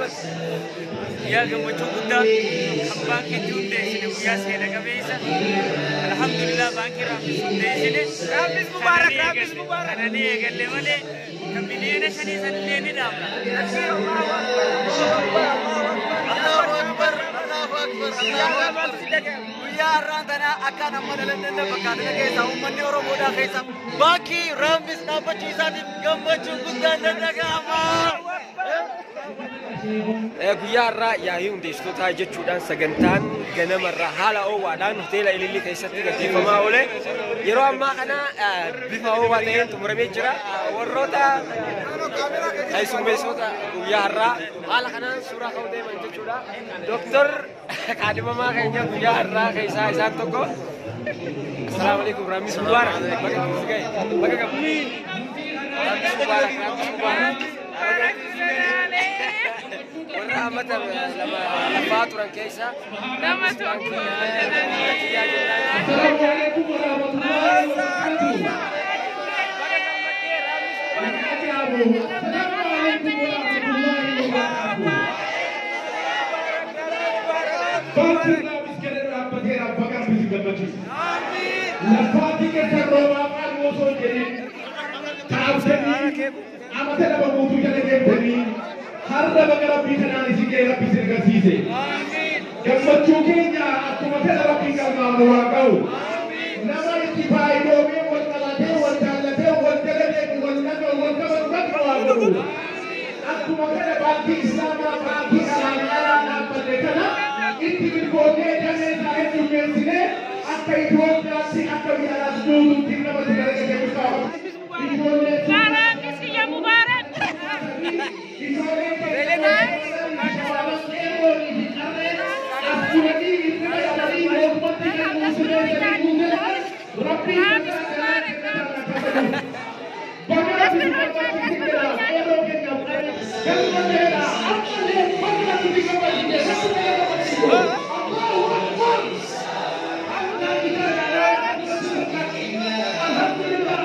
Guyyaa gammachuu guddaa kan baankii hundeessine, guyyaa seena qabeessa. Alhamdulillah, baankii Raammis hundeessine. Raammis Mubaarak, Raammis Mubaarak. Kana ni eegalle malee kan 5 miliyoona sanillee ni dhaabna. Allahu Akbar, Allahu Akbar, Allahu Akbar. Guyyaa har'aan tana akka nama dhalanne fakkaata keessa uummanni Oromoodhaa keessa baankii Raammis dhaabbachuu isaatiif gammachuun guddaan dhaga'ama. Guyyaa har'aa yaa'ii hundeessitootaa jechuudhaan sagantaan ganamarraa haala oowwaadhaan hoteela Ilillii keessatti gaggeeffamaa oole. Yeroo ammaa kana bifa oowwaa ta'een xumuramee jira. Warroota keessummeessota guyyaa har'aa haala kanaan suuraa ka'uu deeman jechuudha. Dooktor kaadhimamaa keenya guyyaa har'aa keessaa isaan tokko. Assalaamu alaikum, Raammis Mubaarak. Baga si gahe. Baga gammadde. Raammis Mubaarak, Raammis Mubaarak. Warra ammata 2 lafaa turan keessa nama tokko jedhanii. السلام عليكم ورحمة الله وبركاته. السلام عليكم ورحمة الله وبركاته. Baankii Raammis kana dhaabbateera, baga Rabbi si gammachiise. Lafaatii keessa roobaa qaali osoo hin jedhin kaabdanii amata 2 guutuu jala deemtanii har'a baga Rabbii kanaan isin ga'e, Rabbi isin agarsiise. Gammachuu keenya akkuma fedha Rabbii galmaan nu haa ga'u. Nama itti faayidoomee, wal qabatee, wal jaallatee, wal jala deemu, wal dhaga'u, wal kabaju Rabbi nu haa godhu. Akkuma kana baankii Islaamaa, baankii alaan alaa dhaabbanne kana itti milkoonnee, damee isaa heddummeessinee, akka Itoophiyaatti, akka biyya alaas guutuutti namatti dalagatee milkaa'u. Ijoollee Raammis kiyya Mubaarak. Ijoolleen keenya shamarran qeerroonii fi qarreen as turanii hirriba dhabanii mootummaatti kennuu sirreessanii guutan Rabbiin. Raammis Mubaarak, Raammis. Baga Rabbi gammachiise jedha, qeerroo keenyaaf gammadeera. Ammallee baga Rabbi gammachiise, Rabbi gammachiise. Allahu Akbar. Alhamdulillah.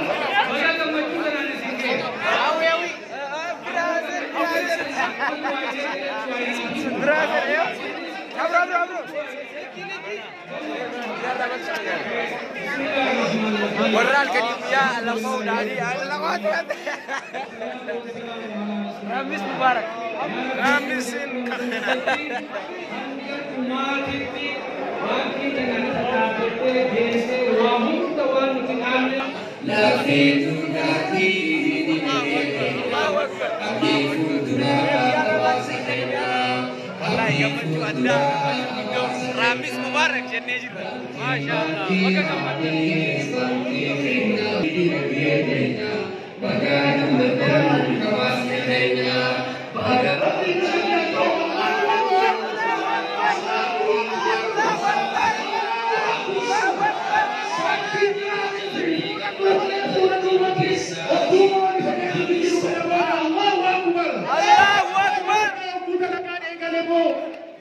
Baga gammachuu kanaan isin gahe. Brother, ya. Abro, abro, abro. Warra halkanii guyyaa lafa oolanii. Raammis Mubaarak. Raammisin kaffena. Maatiitti baankii kana dhaabbattee geessee waa hunda waan nuti dhaabne. Lafee duudhaatii abdii fuulduraa hawaasa keenyaa. Wallahi gammachuu addaa, gammachuu guddoo. Raammis Mubaarak jennee jirra. Maasha Allah. Baga gammadde. Baga gammaddan hawaasni keenya. Baga. Allahu Akbar.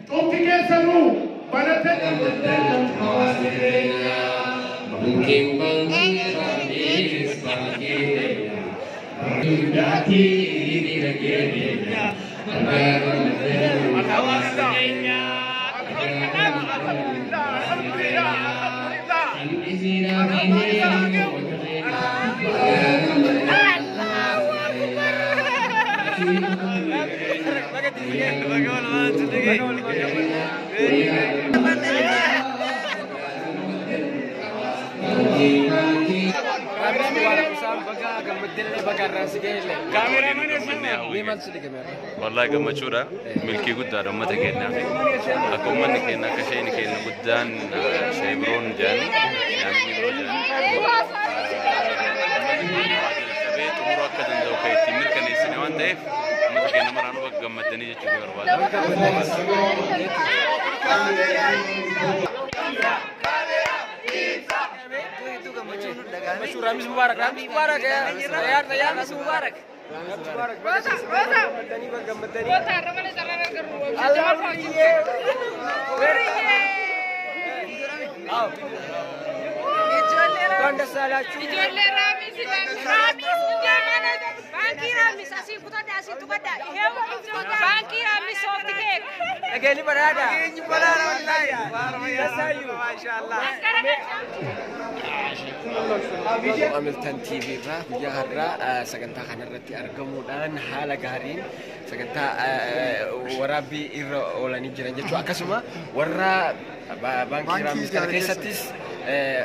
Qofti keessanuu barattee Hawaasni keenya. Baankiin baankii Raammis baankii keenya. Duudhaatii dinagdee keenya. Baga gammaddan Hawaasni keenya. Alhamdulillah, alhamdulillah, alhamdulillah. Kan isin hafee baga gammaddan. Allahu Akbar. Baga gahe. Baga walumaan si gahe. Raammis Mubaarak isaan baga gammaddellee, baga irraan si gahellee. Mee maaltu si dhagame? Wallahi gammachuudha. Milkii guddaadha uummata keenyaaf. Akka uummanni keenya, akka isheen keenya guddaan, ishee biroon jedhani, nyaanni biroo jedhani. ta'eef uummata keenya maraanuu bakka gammaddanii jechuu ni barbaada. Ramis Mubarak, Ramis Mubarak, Tayar, Tayar, Ramis Mubarak. Ramis Mubarak. Rosa, Rosa. Gammaddanii bakka gammaddanii. Rosa, har'a mana carraan argamu. እንኳን ደስ አላችሁ። Ijoollee Raamis Raamis baankii Raamis asii kutadha asii tuqadha. Baankii Raamis soofti keek. Dhageenyi badhaadha. ደስ አዩ። Hamilton TV irraa guyyaa har'aa sagantaa kanarratti argamuudhaan haala gaariin sagantaa waraabbii irra oolanii jiran jechuudha. Akkasuma warra baankii Raamis kana keessattis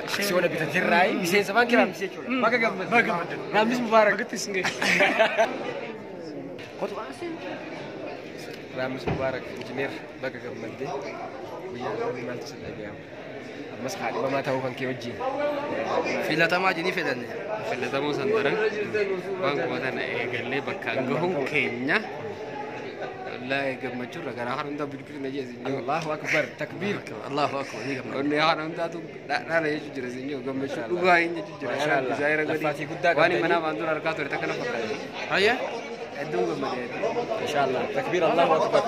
aksiyoona bitatirraa miseensa baankii Raamis jechuudha. Baga gammadde. Raamis Mubaarak. Raamis Mubaarak injineer baga gammadde guyyaa har'aa maaltu si dhaga'ama? Ammas haadhimamaa ta'uu kan kee wajjin. Filatamaa jedhii fedhanne. Filatamuu san daran baankuma tana eegallee bakka gahuun keenya wallaahi gammachuurra garaa haala hundaa bilbilina jee isin jiru. Allahu akbar takbiir. Allahu akbar ni gammadna. Onnee haala hundaatu dhaala jechuu jira isin jiru gammachuu dhugaa hin jechuu jira. Masha Allah. Laffaatii guddaa Waan qabdanii. manaa waan dura harkaa ture takka na fakkaate. Hayya hedduun gammadee. Insha Allah. Takbiir Allahu akbar.